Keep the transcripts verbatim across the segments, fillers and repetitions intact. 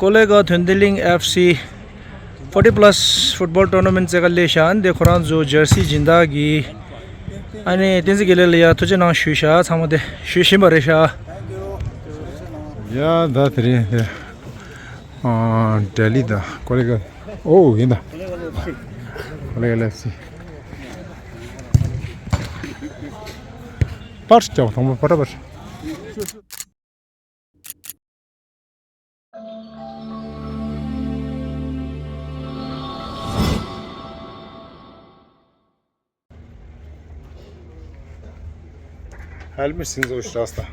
ཀོ་ལེ་ག་ཐོན་ལྡན་གླིང་ཨེཕ་སི་ཕོར་ཊི་པ་ལ་སི་ཕུཊ་སྦོལ་ཊོར་ན་མེན་ཊི་རྩེ་ཁ་སླེབས་ཤག་ཨ་ནི་དེ་ཁོ་རང་ཚོ་ཇར་སི་སྦྱིན་བདག་གིས་ཨ་ནི་བསྟན་འཛིན་དགེ་ལེགས་ལ་ཡ་ཐུགས་རྗེ་གནང་ཞུས་ཤག་ཚང་མ་དེ་ཞུས་བཞིན་པ་རེད་ཤག་ཡ་ད་དེ་རིང་དེ་ཨ་ལྡི་ལི་དང་ཀོ་ལེ་ག་ཨོ་ཡིན་ད། ཀོ་ལེ་ག་ལེབ་སི་པར་སྐྱོག་དང་པོ་པར་པར། ཧེལ་མེ་ཊི་སིང་ཟོ་ཤ་ར་སྟ།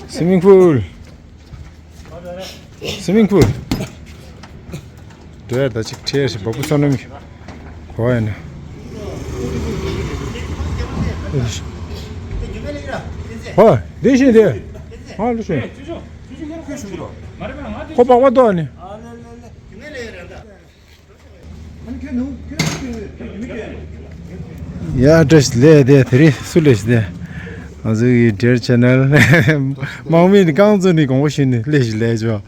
སི་མིང་པུལ། སི་མིང་པུལ། འདྲེ་ད་ཅིག་ཁྲེལ་ཞིག་བ་སྤུ་ཚོ་ནམ་གོ་ཡ་ན། ཧོ་དེ་བཞིན་དེ། ཧ་ལུ་ཤེ། ཁོ་པགས་པ་ཏོ་ནི། ཡ་བཀྲ་ཤིས་བདེ་ལེགས། དེ་རིང་སུ་སླེབས་ཤག་དེ། ང་ཚོ་གི་འདྲེ་ཆེ་ནལ་དམག་མི་ནི་རྐང་བཙུགས་ནས་དགོངས་པ་ཞུས་ནས་སླེབས་ཤག་ལས་ཆོག་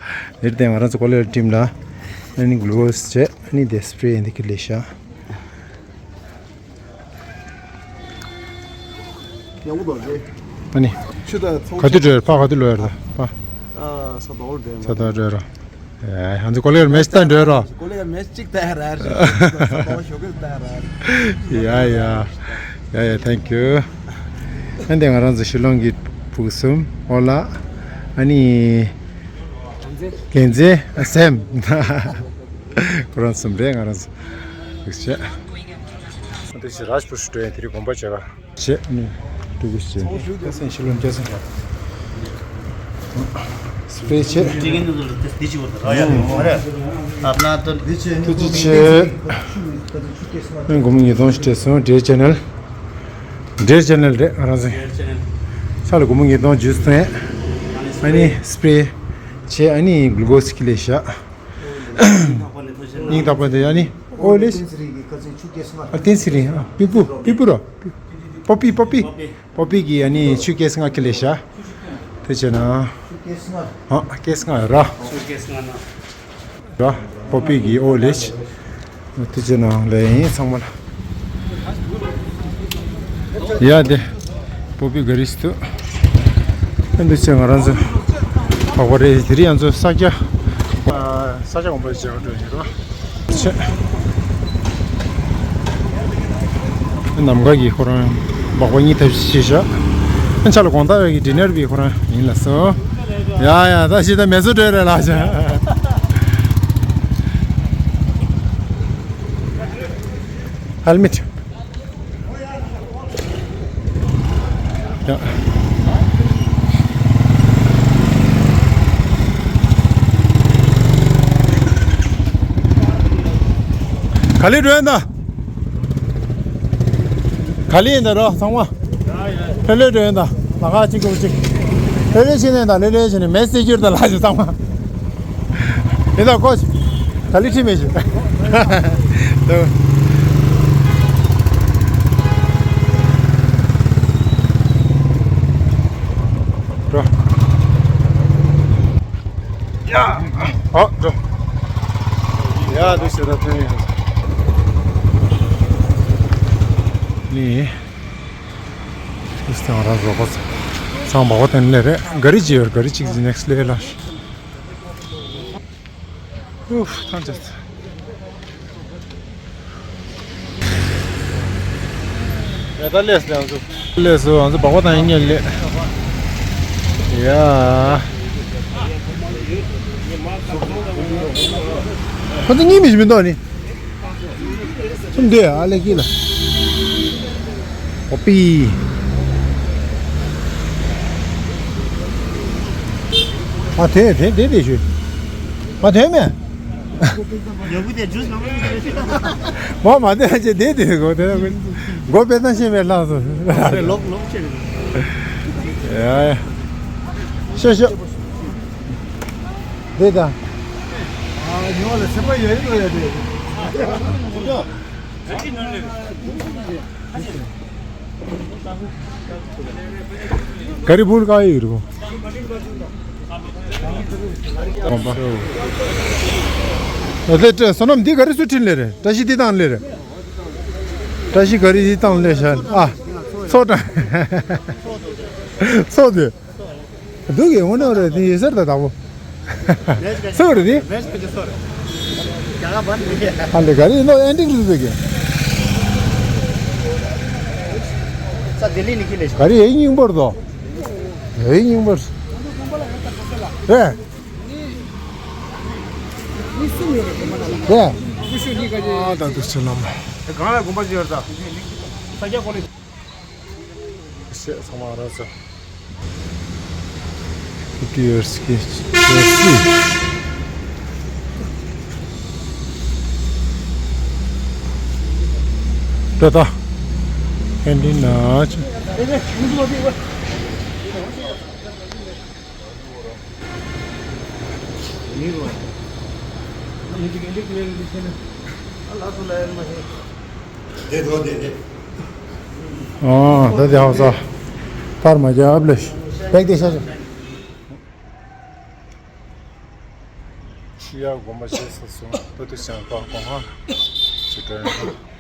དེར་བརྟེན་ང་རང་ཚོ་ཀོ་ལེ་ཊིམ་ལ་ཨ་ནི་གླུ་ཀོ་སི་བྱས་ཨ་ནི་དེ་སི་པི་རེ་འདི་གི་སླེབས་ཤག་ཡག་པོ་འདུག་རེད། ཨ་ནི། ཆུ་དང་ཚོང་ག་དུས་འགྲོ་ཡ། ཕར་ག་དུས་ལོག་ཡ་རེད་ད། ཕར། ཨ་ས་དོག་འགྲོ་ས་དོག་འགྲོ་ཡ་རེད། ཡ་ང་ཚོ་ཀོ་ལེ་མེ་ཆི་ད་འགྲོ་ཡ་རེད། ཀོ་ལེ་མེ་ཆི་གཅིག་ད་ར་རེད། ས་དོག་ཞོག་གི་ད་ར་རེད། ཡ་ཡ། ཡ་ཡ་thank you། ཨ་འདི་ང་རང་ཚོ་ཤི་ལོང་གི་ཕྲུ་གུ་གསུམ་ཨོ་ལ། ཨ་ནི། རྒན་ཚེ་ཨ་སེམ། ཁོ་རང་གསུམ་རེད་ང་རང་ཚོ། ཐུགས་རྗེ་ཆེ། ཨ་འདི་ཕྱི་རཱཇ་པུར་ཞུ་འགྲོ་ཡ་དེ་རིང་དགོན་པ་བྱས་པ། བྱས་ནས་འགྲོ་དགོས་བྱས་ནས་སྐྱ་སེང་ཤི་ལོ་སྐྱ་སེང་སྤེ་བྱས། ཐུགས་རྗེ་ཆེ། སྔོན་སྒོར་མོ་ཉིས་སྟོང་ཞིག་སྤྲད་སོང་འདྲེ་ཆེ་ནལ། འདྲེ་ཆེ་ནལ་རེད་ང་རང་ཚོ། ས་ལ་སྒོར་མོ་ཉིས་སྟོང་ཇུས་བཏུང་ཡས། ཨ་ནི་སྤེ་བྱས་ཨ་ནི་གླུ་ཀོ་སི་ཁྱི་ལས་བཞག་སྙིང་ཐག་པ་ནས་ཨ་ནི་ཨོ་ལེ། ཨ་བསྟན་སྲིད་རིང་ཨ་པི་པུ་པི་པུ་རོ། པོ་པི་པོ་པི། པོ་པི་གི་ཨ་ནི་ཆུ་སྐྱེས་སྔ་ཁྱི་ལས་བཞག་དེ་བྱས་ན། ཨ་སྐྱེས་སྔ་ར། ར། པོ་པི་གི་ཨོ་ལེ། དེ་བྱས་ན་ལས་ཡིན་ཚང་མ་ལ། ཡ་དེ། པོ་པི་ག་རིས་དུ། ཨ་འདི་ཚོ་ང་རང་ཚོ་བག་པ་རེད། དེ་རིང་ང་ཚོ་ས་སྐྱ། ས་སྐྱ་དགོན་པ་བྱེད་པ་འགྲོ་ཡིན་རོ། ཆེ། ནམ་མཁའ་གི་ཁོ་རང་བག་པ་གཉིས་ཐབས་ཤེས་བྱས་ཤག་ཨ་ཆ་ལ་དགོང་དག་བའི་གི་ཌི་ནར་བི་ཁོ་རང་ཡིན་ལ་སོ། ཡ་ཡ་ད་ཤི་ད་མེ་སོ་འགྲོ་རེད་ལ་ཤ། ཧེལ་མེ་ཊི། ཡ། ག་ལེ་འགྲོ་ཡིན་ད། ག་ལེ་ཡིན་ད་རོ་ཚང་མ། ལྷོད་ལྷོད་འགྲོ་ཡིན་ད། ལ་ཁ་གཅིག་གོ་གཅིག་ལྷོད་ལྷོད་བྱས་ནས་ད་ལྷོད་ལྷོད་བྱས་ནས་མེ་སེ་ཇི་ད་ལ་ཤི་ཚང་མ། ཡིན་ད་ཀོ་ཆི། ད་ལི་ཁྲི་མེད་ཞིག་འགྲོ། ཡ། ཨོ་འགྲོ། ཡ་འདུག་ཟེར་ད་ཐོན་ཡོང་། ནི། ཨིས་ཏང་ར་རོ་ཁོ་ཚང་བ་ཁོ་ཐན་ལེ་རེད། ག་རི་ཅི་ཡོད། ག་རི་ཅིག་ནེག་སི་ལེ་ལ། ཨུབ། ཐང་ཅེས། ཡ་ད་ལས་སོང་ང་ཚོ། ལས་སོང་ང་ཚོ་བག་པ་དང་ཡིན་ཉེ་ལེ། ཡ། ཁོ་ཚོ་གཉིས་མི་ཞིག་མི་འདུག་ནི། ཚུམ་འདི་ཨ་ལེ་ཀི་ལ། ཨོ་པི། ཨ་དེ་དེ་དེ་དེ་ཞུ། ཨ་དེ་མེད། ཡོད་གི་དེ་ཇུས་ནང་ལ་ཡོད་གི། མ་མ་དེ་ཅེ་དེ་དེ་གོ་དེ་གོ་པེ་ཏན་ཤེས་མེད་ལགས་སོ། ལོག་ལོག་ཆེ་རེད། ཡ་ཡ། ཤོ་ཤོ། དེ་ད། ཨ་ཉོ་ལ་སེམས་པ་ཡོད་ཡོད་ཡོད་དེ། ག་རི་བུལ་ག་ཡོད་རེད་གོ། ཨ་ལེ་བསོད་ནམས། འདི་ག་རེ་སུ་ཁྲིད་ལེ་རེད། བཀྲ་ཤིས་འདི་བཏང་ལེ་རེད། བཀྲ་ཤིས་ག་རེ་འདི་བཏང་ལེ་ཤ། ཨ། ཚོགས་དྲངས། ཚོགས་དེ། འདུག་གི་འོ་ན་རེད། དེ་ཡེ་སར་ད་དང་པོ། སུ་རེད་དེ། ཨ་ལེ་ག་རེ་ཡིན་ནོ། ཨེན་ཏིག་རེད་ཟེར་གི། ག་རེ་ཡེ་སྙིང་པོར་དོ། ཡེ་སྙིང་པོར། རེད། རེད། ཨ་ད་དུ་ཆེ་ལམ། གང་ལ་དགོན་པ་ཞིག་ཡོད་ད། ས་སྐྱ་ཀོ་ལེ། ཤེས་ཚང་མ་ར་ས། ཕིབ་ཊི་ཡར་སི་གི་ཇར་སི། ད་ད། ཨེན་ཏི་ན་ཆུ། ཨོ་ད་དེ་ཧ་ས་ཐར་མ་རྒྱབ་ལེ་ཤ་བེག་དེ་ཤ་ཤ། ཤི་ཡ་དགོན་པ་ཆེ་ས་སོང་། ད་དུ་ཞང་པ་གོང་ཧ་ཅི་དྲན།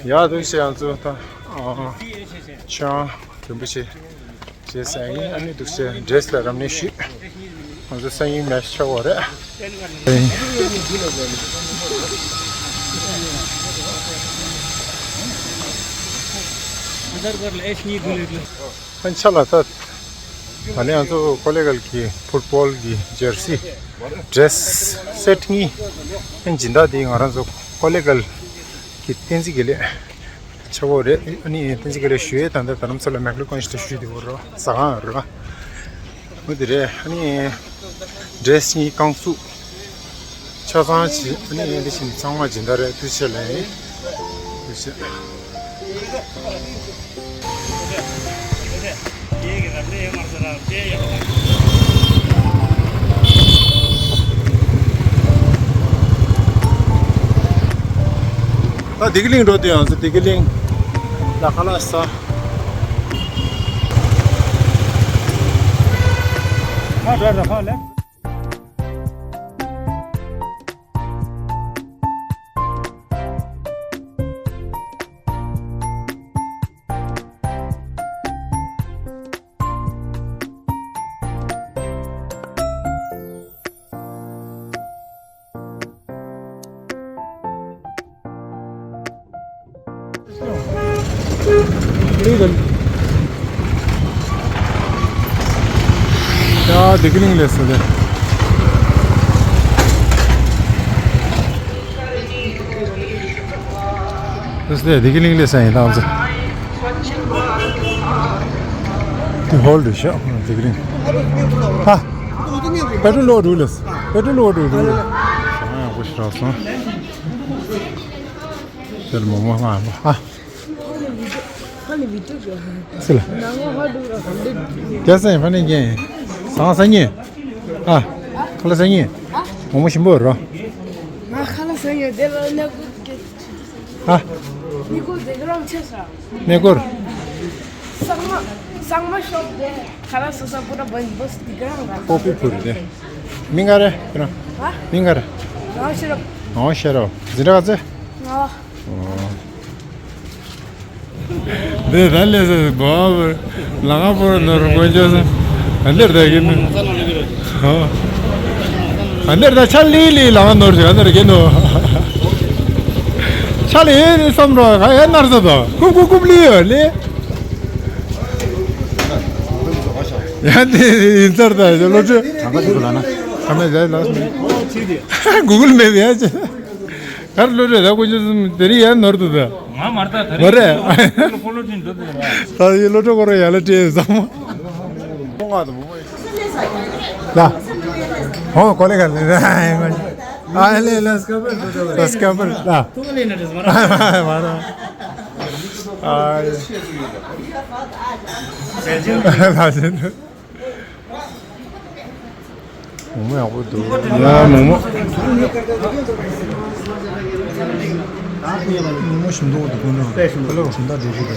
ཡ་འདུག་སེ་ང་ཚོ་ད་ཨ་ཆང་རིན་པོ་ཆེ་བྱས་ཟིན་ཡིན། ཨ་ནི་འདུག་སེ་འདྲེས་ལ་རམ་ནས་ཤི། ང་ཚོ་སང་ཉིན་མེ་ཆ་བོ་རེད། ཨ་ཆ་ལ་ད། ད་ནི་ང་ཚོ་ཀོ་ལེ་གལ་གྱི་ཕུཊ་བོལ་གྱི་ཇར་སི་ཌེ་རེ་སི་སེ་ཊི་གཉིས། ཨ་ནི་སྦྱིན་བདག་དེ་ང་རང་ཚོ་ཀོ་ལེ་གལ་གྱི་བསྟན་འཛིན་དགེ་ལེགས་ཆ་བོ་རེད། ཨ་ནི་བསྟན་འཛིན་དགེ་ལེགས་ཞུ་ཡས་ད་ལྟ་རྡ་རམ་ས་ལ་མེག་ལོ་ཀོན་ཤི་ཏི་ཞུས་དེ་བོ་རོ་ཟ་ཁང་རེད་པ། འོ་དེ་རེད། ཨ་ནི་ཌེ་རེ་སི་གཉིས་རྐང་བཙུགས། ཆ་ཚང་བྱེད། ཨ་ནི་འདི་བཞིན་ཚང་མ་སྦྱིན་བདག་རེད། ཐུགས་རྗེ་ཆེ་ལགས། ཐུགས་རྗེ་ཆེ། ད་བདེ་སྐྱིད་གླིང་འགྲོ་དུས་ཡང་ཚེ་བདེ་སྐྱིད་གླིང་ལ་ཁ་ལག་ཟ། ཁ་བྲལ་ར་ཁ་ལས། ཡ་བདེ་སྐྱིད་གླིང་ལས་སོ་དེ། དེ་སོ་དེ་བདེ་སྐྱིད་གླིང་ལས་སོ་ཡིན་ད་ང་ཚོ། དེ་ཧོལ་དུ་ཤག་བདེ་སྐྱིད་གླིང་། ཧ། པེ་ཊྲོལ་ལོ་འགྲོ་ལས། པེ་ཊྲོལ་ལོ་འགྲོ་འགྲོ་ལས། ཡག་པོ་ཞིག་རག་སོང་། དེར་མོ་མོ་ང་ལ་ཨ། སི་ལ། རྒྱ་སེ་ཕ་ནི་རྒྱན། སང་སང་ཉིན། ཨ། ཁ་ལ་སང་ཉིན། མོ་མོ་ཞིམ་པོ་རོ། ང་ཁ་ལ་སང་ཉིན་དེ་ལ་ནི་ཨ། ནི་ཀོ་དེ་ག་རང་ཆེ་ས། ནི་ཀོར། སང་མ། སང་མ་ཤོག་དེ། ཁ་ལ་སོ་ས་པུ་ར་བན་བོ་སི་དེ་ག་རང་ར། ཀོ་པི་པུ་རི་དེ། མིང་ག་རེ། ཁྱེད་རང་། ཨ། མིང་ག་རེ། ང་ཤེས་རབ། ང་ཤེས་རབ། ཟིན་གྲྭ་ག་ཚོད། ང་། འདི་ད་ལས་སེ་བ་ལ་ང་པོ་ནོར་དགོས་ཅོ་སེ། ཨ་འདིར་ད་གིན་ནི། ཨ་འདིར་ད་ཆ་ལི་ལི་ལ་ང་ནོར་ཞིག་ཨ་འདིར་གིན་ནོ། ཆ་ལི་ལི་བསམ་རོ་ག་ཡ་ནར་ས་དོ་ཀུབ་ཀུབ་ཀུབ་ལི་ཡོ་ལི། ཡ་འདི་ཡིན་ཚར་ད་ལོ་ཆུ། གང་ག་ཐུག་ལ་ན། ག་མེད་ད་ལ། གུ་གུལ་མེད་ཡ་ཅེ། གར་ལོ་རེ་ད་ཀུ་ཅི་སུམ་དེ་རིང་ཡར་ནོར་དུ་ད། ང་མར་ད་དེ་མ་རེད། རིང་ལོ་ཁོ་ལོ་ཅིན་འགྲོ་དུ་ད། ད་ཡི་ལོ་ཏོ་ཁོ་ར་ཡ་ལ་ཏྲེ་ཟམ། ལ། ཨོ་ཀོ་ལེ་ག་ལེ། ཨ་ལེ་ལེ། སྐབས་སྐབས་ལ། ཨ། ལ་ཟེར། མོག་མོག་ཡག་པོ་འདུག་ཡ་མོག་མོག་མོག་མོག་ཞིམ་མདོག་འདུག་ཁོ་ན། ཁ་ལག་ཞིམ་དྲག་འགྲོ་གི་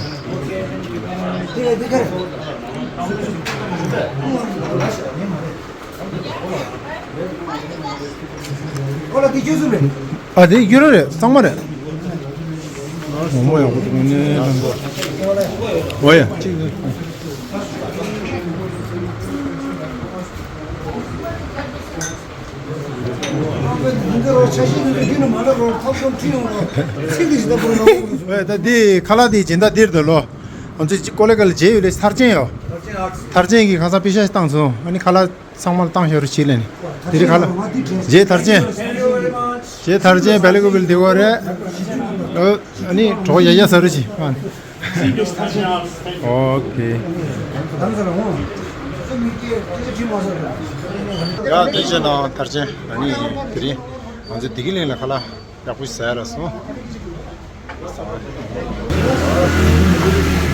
འདུག་ཨ་དེ་ཡུ་རོ་རེད། གཙང་མ་རེད། མོག་མོག་ཡག་པོ་འདུག་ནས། འོ་ཡ། གཅིག་ད་འདི་ཁ་ལག་འདི་སྦྱིན་བདག་འདིར་འདུག་ལོ། ང་ཚོས་ཀོ་ལེ་ག་ལ་བརྗེས་ཡོད་རེད། ཐར་ཆེན་ཡོད། ཐར་ཆེན་གྱིས་ཁ་སང་པེ་ཤ་ཞིག་བཏང་སོང་། ཨ་ནི་ཁ་ལག་ཚང་མ་ལ་བཏང་ཤོག་རོགས་བྱེད་ལབ་ནས། དེ་རིང་ཁ་ལག་རྗེས་ཐར་ཆེན། རྗེས་ཐར་ཆེན་བེ་ལི་ཀོ་བིལ་དེ་གོ་རེད། ཨ་ནི་གྲོགས་ཡ་ཡ་ཟ་རུ་ཆི། ཨོ་ཁེ། ཡ་དེ་བྱས་ན་ཐར་ཆེན་ཨ་ནི་དེ་རིང་ང་ཚོ་བདེ་སྐྱིད་གླིང་ལ་ཁ་ལག་ཡག་པོ་ཞིག་ཟ་ཡ་ལ་སོང་།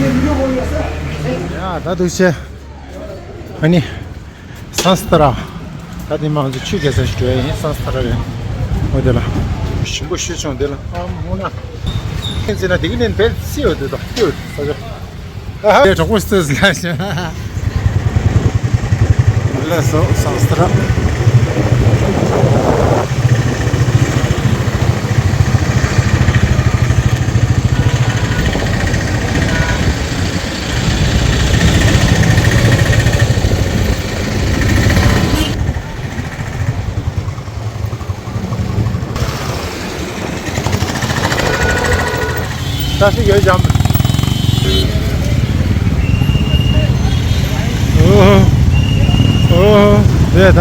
ཡ་ད་འདུག་བྱས། ཨ་ནི། སཱན་སི་ཏ་ར། ད་དེ་མ་ང་ཚོ་ཆུ་རྐྱལ་ས་ཞིག་འགྲོ་ཡ་ཡིན། སཱན་སི་ཏ་ར་རེད། འོ་དེ་ལ། ཞིམ་པོ་ཤོད་བྱུང་དེ་ལ། ཨ་མོ་ན། ཁྱེད་ཚོ་ན་དེ་གི་ནས་བེད་སི་ཡོད་དེ་དང་ཏི་ཡོད་ས་ཆ། ཨ་ཧ། གྲོགས་པོ་སྟོད་ལ་ཤ། ལ་སོ་སཱན་སི་ཏ་ར། ད་ཤི་ཡོད་ཀྱང་། ཨོ། ཨོ། རེད་ད།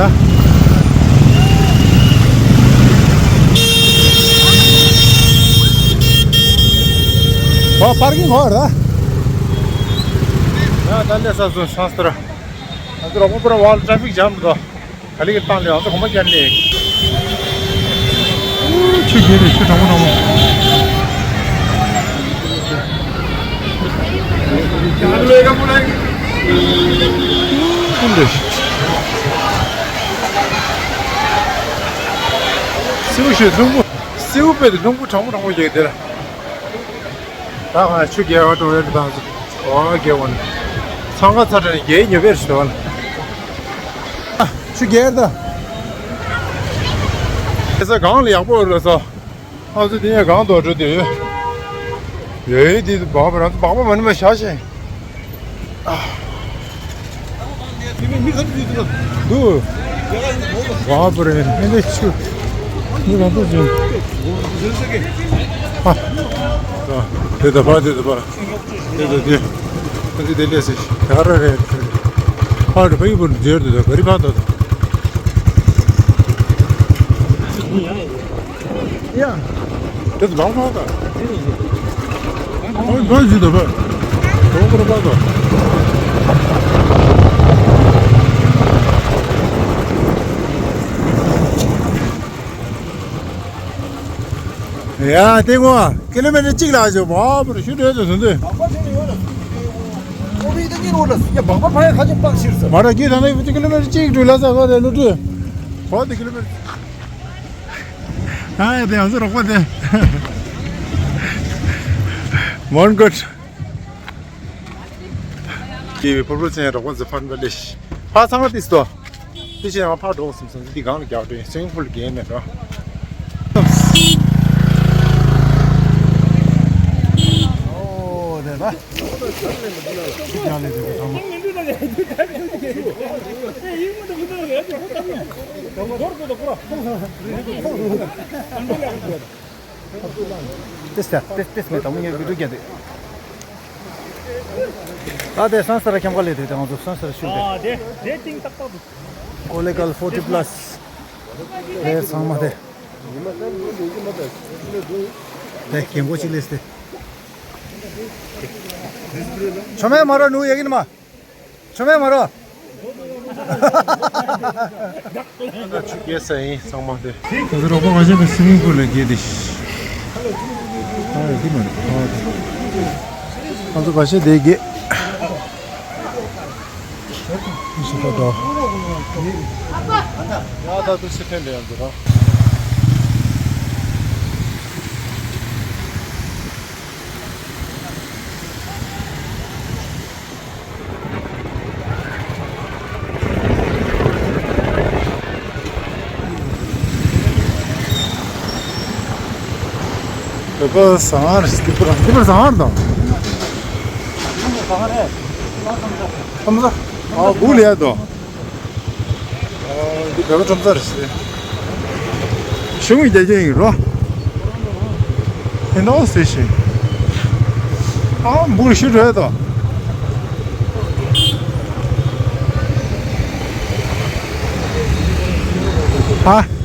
ཨོ་པར་ཀིང་ཧོ་ར། ཡ་ད་ལས་ས་སུ་སཱན་སི་ཏ་ར། ང་ཚོ་རོགས་པ་པུ་ར་བ་ལ་ཊ་ཕིག་ཇམ་འདུག་ག་ལེ་གི་བཏང་ལེ་ང་ཚོ་གོམ་པ་བརྒྱབ་ནས། ཆུ་རྒྱས་རེད། ཆུ་གྲང་མོ་གྲང་མོ། ཀུན་རེད། སེའུ་ཞིག་རླུང་བུ། སེའུ་དཔེ་དེ་རླུང་བུ་གྲང་མོ་གྲང་མོ་རྒྱག་དེ་ལ། ད་ང་ཆུ་རྒྱས་པ་འགྲོ་རེད་དང་། ཨོ་རྒྱས་པ་ནི། འཚང་ཁ་ཚ་དྲན་རྒྱས་ཉོ་བེར་ཞུ་བ་ལ། ཆུ་རྒྱས་ད། ཁ་སང་གངས་ལ་ཡག་པོ་རེད་ས། ཨ་ཚོ་དེ་ཡང་གངས་དོག་འགྲོ་དུས། ཡོད་དེ་སྦག་པ་རང་ཚོ་སྦག་པ་མ་ནི་མ་བཞག་ཤེ། ཨ། འདུག་བ་པ་རེད། ཧེ་འདྲ་ཆུ། མི་རང་ཚོ་བཟོས། ཨ། དེ་ད་ཕ་དེ་ད་ཕ། དེ་ད་དེ། ཨ་དེ་དེ་ལས་སེ། ད་ར་རེད། ཕ་རེད། ཕ་ཡུལ་པོ་འདིར་དེ་ད་ག་རི་ཕ་ད་ད། ཡ། དེ་ད་ཕ་ད། ཨོ་ཕ་ཞིག་ད་ཕ། ཁོང་ཁོ་ར་ཕ་ད། ཡ་ཏེ་ངོ་ཀི་ལོ་མི་ཊར་གཅིག་ལ་ཞོ་བ་པུར་ཤུ་འདྲེ་དུ་སོང་དུས། མ་ར་གི་ད་ནི་ཀི་ལོ་མི་ཊར་གཅིག་འགྲོ་ལ་ས་ག་རེ་ལུ་དུས། བ་དེ་ཀི་ལོ་མི་ཊར། ཨ་ཡ་དེ་ང་ཚོ་རོགས་པ་དེ། མོན་གོ། དེ་བའི་ཕུར་བུ་ཅན་རོགས་པ་ཚོ་ཕར་འགྲོ་ལེ་ཤི། ཕར་ཚང་མ་ཏིས་ཏོ། ཏི་ཅི་ཡང་ཕར་འགྲོ་སིམ་སིམ་འདི་གང་ལ་རྒྱག་འགྲོ་ཡིན། སིང་ཕུལ་གྱི་མེད་འགྲོ། ཨོ་དེ་ད། ཅི་རྒྱག་ལེ་དེ་ཚང་མ། ཏིས་ཏ་ཏིས་ཏིས་མེད་དང་མོ་ངས་བི་ཌིའོ་རྒྱག་དེ། ད་དེ་སང་སར་ཁྱམས་ཁ་ལས་དེ་དེ་ང་ཚོ་སང་སར་ཤུལ་དེ། ཨ་དེ་དེ་ཏིང་ཏག་ཏག་འདུག་ཀོ་ལེ་གལ་ཕོར་ཊི་པ་ལ་སི། དེ་ཚང་མ་དེ། དེ་རྒན་གོག་ཅིག་ལས་དེ། ཆོ་མེད་མ་ར་ནུ་ཡེ་གིན་མ། ཆོ་མེད་མ་ར། ད་ཆུ་རྐྱལ་ས་ཡིན་ཚང་མ་དེ། ང་ཚོ་རོགས་པ་ཁ་ཤས་ཀྱིས་སི་མིང་པུལ་ལ་འགྱེལ་ཏེ། ཨ་ཡོད་ཀྱི་མ་རེད། ཨ་དེ། ང་ཚོ་ཁ་ཤས་དེ་འགྱེལ། ཨ་ད་དུ་སི་ཕེན་དེ་ཡང་འགྱེལ་རོགས། བོད་པ་ཟ་ཁང་རེད། འདི་པར་འདི་པར་ཟ་ཁང་རེད་དམ། ཁྲོམ་ས། ཨ་སྦུག་ལ་ཡ་དོ། འདི་བོད་པ་ཁྲོམ་ས་རེད་ཟེར། ཤུང་གི་རྒྱ་ཁྱོན་ཡིན་རོ། ཨེ་ནོ་ཟེར་ཞིང་། ཨ་འབུར་ཤུ་འགྲོ་ཡ་དོ། ཧ།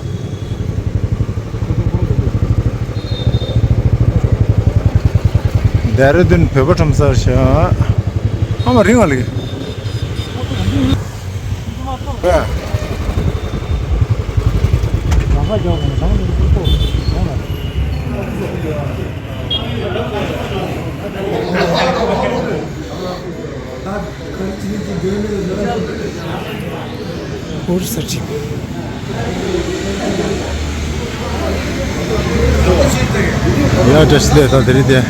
ལྡེ་ར་ལྡུན་བོད་པ་ཁྲོམ་སར་ཤག་ཨ་མ་རིང་བ་ལེགས། ཧུར་སེར་ཅིག་ཡ་བཀྲ་ཤིས་བདེ་ལེགས། ད་དེ་རིང་དེ་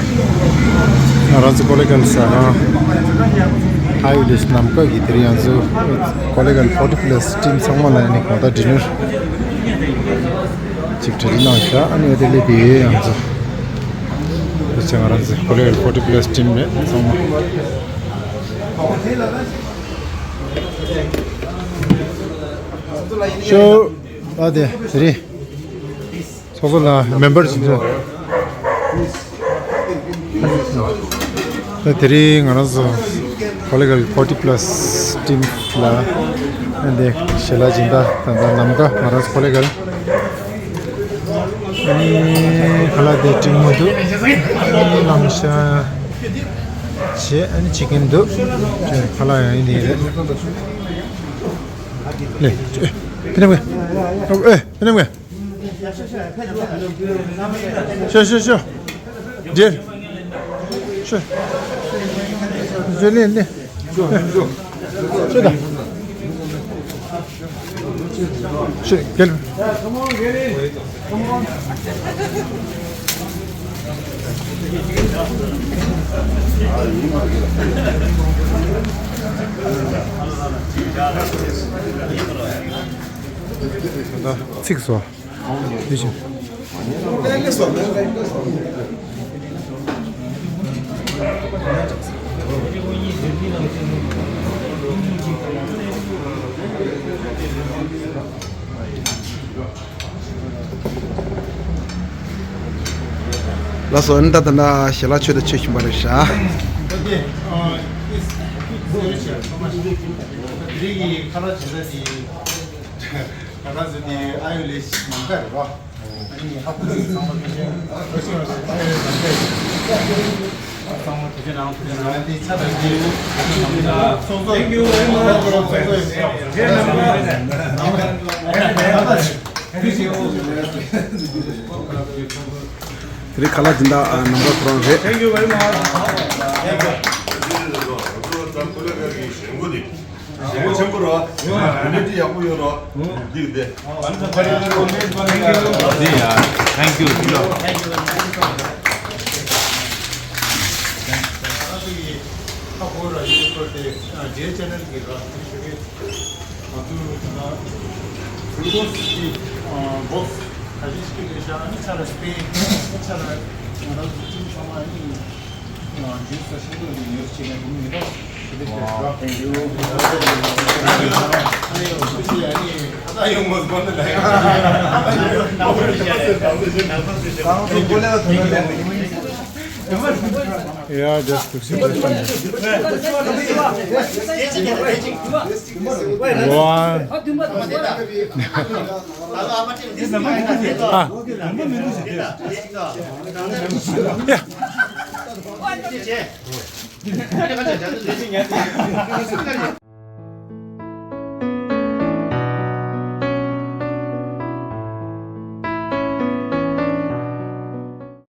ང་རང་ཚོ་ཀོ་ལེ་གལ་ཟ་ཁང་ཨ་ཡུ་ལེ་ཤི་ནམ་མཁའ་གི་དེ་རིང་ང་ཚོ་ཀོ་ལེ་གལ་ཕོར་ཊི་པ་ལ་སི་ཊིམ་ཚང་མ་ལ་ནི་གང་ལྟར་ཌི་ནར་ཅིག་གྲ་སྒྲིག་གནང་ཤག་ཨ་ནི་དེ་ལས་དེ་ང་ཚོ་དེ་ཚོ་ང་རང་ཚོ་ཀོ་ལེ་གལ་ཕོར་ཊི་པ་ལ་སི་ཊིམ་རེད་ཚང་མ། ཤོ། ཨ་དེ་དེ་རིང་ཚོགས་གཙོ་ལ་མེམ་བར་ཞིག་ཚོ། ད་དེ་རིང་ང་རང་ཚོ་ཀོ་ལེ་གལ་ཕོར་ཊི་པ་ལ་སི་ཊིམ་ལ་ཨ་དེ་ཞལ་ལག་སྦྱིན་བདག་ད་ལྟ་ནམ་མཁའ་ང་རང་ཚོ་ཀོ་ལེ་གལ་ཨ་ནི་ཁ་ལག་དེ་སྤྲིན་མོ་འདུག་ཨ་ནི་ལམ་ཤ་བྱས་ཨ་ནི་ཅི་ཀན་འདུག་ཁ་ལག་ཡང་ཡིན་ནི་རེད། ལེ། ཨེ། ཕི་ནམ་ག་ཨེ། ཕི་ནམ་ག་ཤོ་ཤོ་ཤོ། ཇེ། ཤོ། ཇེ་ལེ་ལེ། ཤོ་ད། ཤོ་གལ། ཚིག་སོ། དེ་བཞིན། ལགས་སོ། ཨ་ནི་ད་ལྟ་ན་ཞལ་ལག་མཆོད་དང་མཆོད་བཞིན་པ་རེད་ཤག་དེ་རིང་གི་ཁ་ལག་ཇི་ལྟར་དེ། ང་རང་ཚོ་དེ་ཨ་ཡོ་ལེ་ཤི་ནམ་མཁའ་རེད་པ། ཨ་ནི་ཧ་གོ་ཚང་མ་ཕལ་ཆེར་ཨ་ཡོ་ལེ་ཤི་ནམ་མཁའ་རེད། ཚང་མ་ཐུགས་རྗེ་གནང་། ཐུགས་རྗེ་གནང་། དེ་ཆ་དང་དེ་ཚོགས་གཙོ། Thank you very much. ཚོགས་གཙོ་ཡིན། ཐུགས་རྗེ་གནང་། དེ་རིང་ཁ་ལག་སྦྱིན་བདག་ནམ་མཁའ་ཁོ་རང་རེད། Thank you very much. ཞེ་པོ་ཆེན་པོ་རེད། ཡོད་ན་ནི་ཡག་པོ་ཡོད་རོགས། འདི་འདི། འདི་ཡ། Thank you. Yeah, just to see this one. Wow. Ah. Yeah.